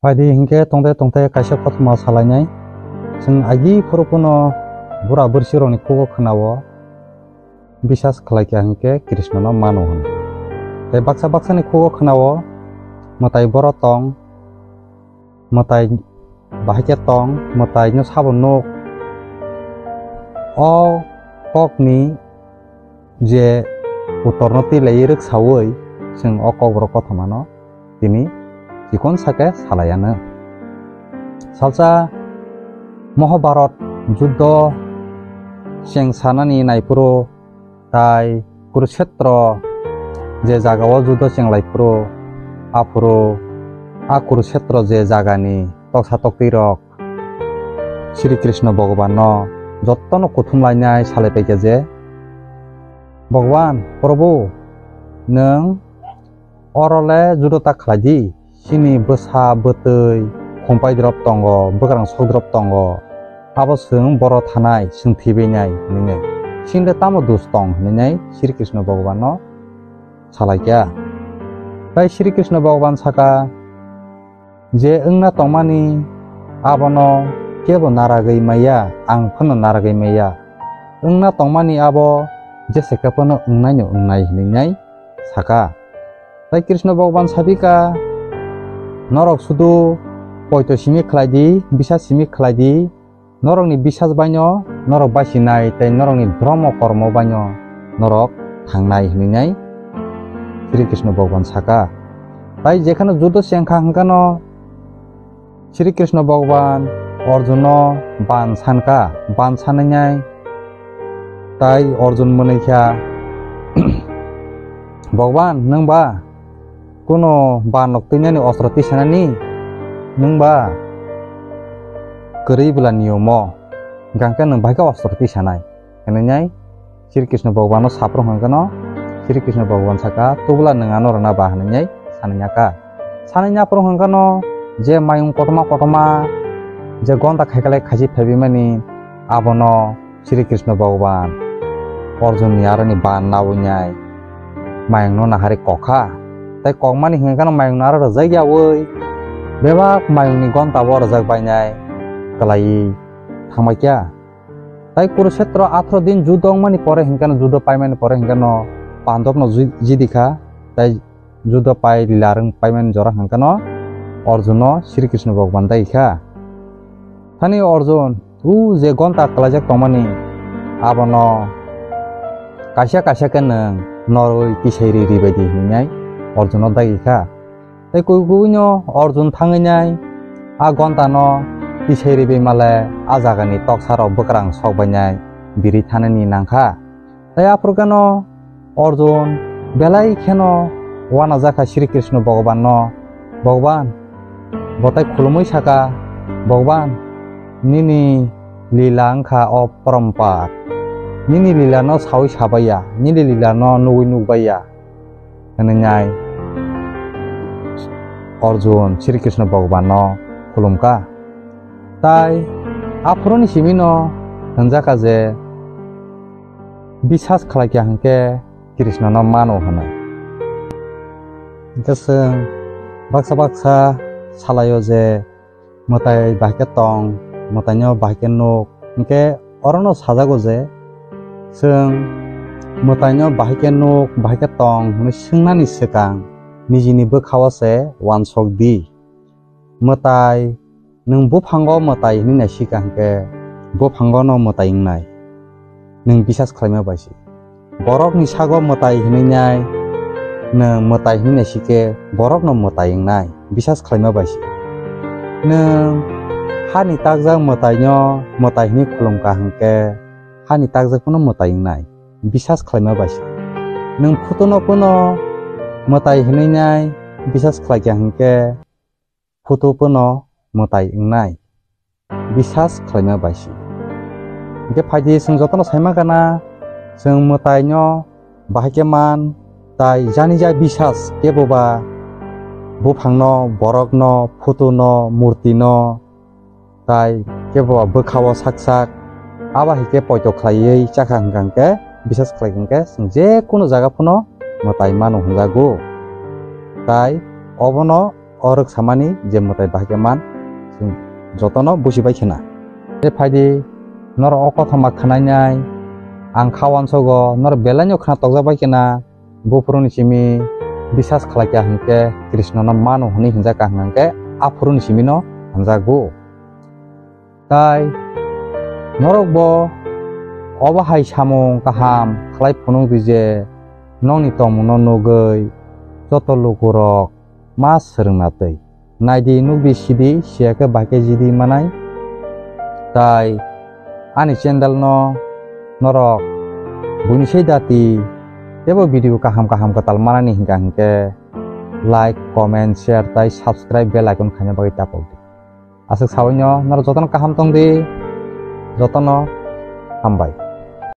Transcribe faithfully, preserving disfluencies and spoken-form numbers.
Phaidi hinkhe tongte tongte kaisa kothoma salainai. Chwng agi phuru phano bura bwrwsirokni khugo khwnao, bisas khlaikha hinkhe Krishna no mano hwn. Tei baksa baksani khugo khwnao, mwtai boro tong, mwtai bahai khe tong, mwtai no sabo nuk. O kokni je utorno twi laiwi rwksaui chwng o kokborok kothomano tini chikon sake salaianw. Salsa Mahabharat juddo cheng sanani naiphuru tai Kurukshetro je jagao juddo chenglaiphuru, aphuru a Kurukshetro je jagani toksa toktwirok Sri Krishna Bhagavanno jottono kuthum lainai salai paikha je, "Bhagavan, Prabhu, nwng oro le judo ta khlai di, chini bwsa bwtwi khumpai drop tongo, bwkrang sok drop tongo, abo chwng boro thanai, chwng thwibainai," hwnwi nai. "Chini le tamo dos tong?" hwnwi nai Sri Krishna Bhagavanno salaikha. Tai Sri Krishna Bhagavan saka, "Je wngna tongmani abono kebo naragwi maya, ang phano naragwi maya. Wngna tongmani abo jese khe phano wngnaino wngnai," hwnwi nai saka. Tai Krishna Bhagavan sabikha, "Norok sudu poito simi khlai di, bisa simi khlai di, norokni bisas baino norok basinai tei norokni dhormo kormo baino norok thangnai," hwnwi nai Sri Krishna Bhagavan saka. Tai jekhano judo chengkha hwnkano Sri Krishna Bhagavan Arjunno ban sankha, ban sanai nai tai Arjun mwnwi kha, "Bhagavan, nwng ba kuno banok twinani ostro tisanani, nwng ba kwrwi bwla niyomo, hwnkhe nwng bahai khe ostro tisanai," hwnwi nai Sri Krishna Bhagavano saphuru hwnkhe no Sri Krishna Bhagavan saka, "Tubula nwng ano rwna ba?" hwnwi nai sanai naka. Sanai naphuru hwnkhe no je mayung kotorma kotorma je gonta khaikalai khachi phaibimani abono Sri Krishna Bhagavan Arjunni aroni ban nawi nai mayungno nahari kokha. Tai kokmani hwnkhe no mayungno aro rwjak yaui bebak mayungni gonta bo rwjak bainai kwlaiwi thangbai kha. Tai Kurukshetro atharo din judo wngmani pore hwnkhe no, judo paimani pore hwnkhe no Pandobno ji-, jidi kha. Tai judo pai lila rwng paimani jora hwnkhe no Arjunno Sri Krishna Bhagavan dagi kha. Thani Arjun, u je gonta kwlaijak tongmani, abono kaisa kaisa khe nwng norwi tisai ri ri bai di hwnwi nai Arjunno dagi kha. Tei kubui kubuino Arjun thangwi nai a gontano tisai ri bai male a jagani toksarok bwkrang sok bai nai biri thanani nang kha. Tei aphuru kheno Arjun belai kheno uanajak kha Sri Krishna Bhagavanno, "Bhagavan," bo tai khulumwi saka, "Bhagavan, nini lila wngkha o porompat. Nini lilano saui sabaiya, nini lilano nugui nukbaiya," hwnwi nai Arjun Sri Krishna Bhagavanno khulumkha. Tai aphuruni simino hwnjakha je, bisas khlaikha hwnkhe Krishna no mano hwnwi. Hwnkhe chwng baksa baksa salaio je mwtai bahai khe tong, mwtaino bahai khe nuk, hwnkhe orono sajago je chwng mwtaino bahai khe nuk, bahai khe tong hwnwi swngnani swkang nijini bwkhao se uansuk di. Mwtai, nwng buphango mwtai hwnwi naisika hwnkhe buphangono mwtai wngnai, nwng bisas khlaima bai se. Borokni sago mwtai hwnwi nai, nwng mwtai hwnwi naisike borokno mwtai wngnai, bisas khlaima bai se. Nwng hani takjak mwtaino mwtai hwnwi khulumkha hwnkhe hani takjak phano mwtai wngnai, bisas khlaima bai se. Nwng phutuno phano mwtai hwnwi nai, bisas khlaikha hwnkhe phutu phano mwtai wngnai, bisas khlaima bai se. Hwnkhe phaidi chwng jotono saima gana, chwng mwtaino bahai khe man, tai jani ja bisas kebo ba buphangno, borokno, phutuno, murtino, tai kebo ba bwkhao sak sak, abo hai khe poito khlaiwi chakha hwnkha hwnkhe, bisas khlai hwnkhe chwng je kunu jaga phano mwtai mano hwnjago. Tai obono orok samani je mwtai bahai khe man, chwng jotono busi bai khna. Tei phaidi norok o kothoma khnainai, ang kha uansogo norok belaino khna tokjak bai khna, buphuruni simi bisas khlai kha hwnkhe Krishna no mano hwnwi hwnjak kha hwnkhe aphuruni simi no hwnjago. Tai norokbo obo hai samung kaham khlai phunuk di je nokni tongmungno nugwi joto lukurok ma swrwngna twi. Naidi, nukdi, sidi, siya khe bahai khe jidi manai. Tai ani channel no norok buini sei dati teibo video kaham kaham kwtal manani hwnkha hwnkhe like, comment, share tai subscribe bell icon khaina bagwi tapok di. Aswk sawi no norok jotono kaham tong di, jotono hambai.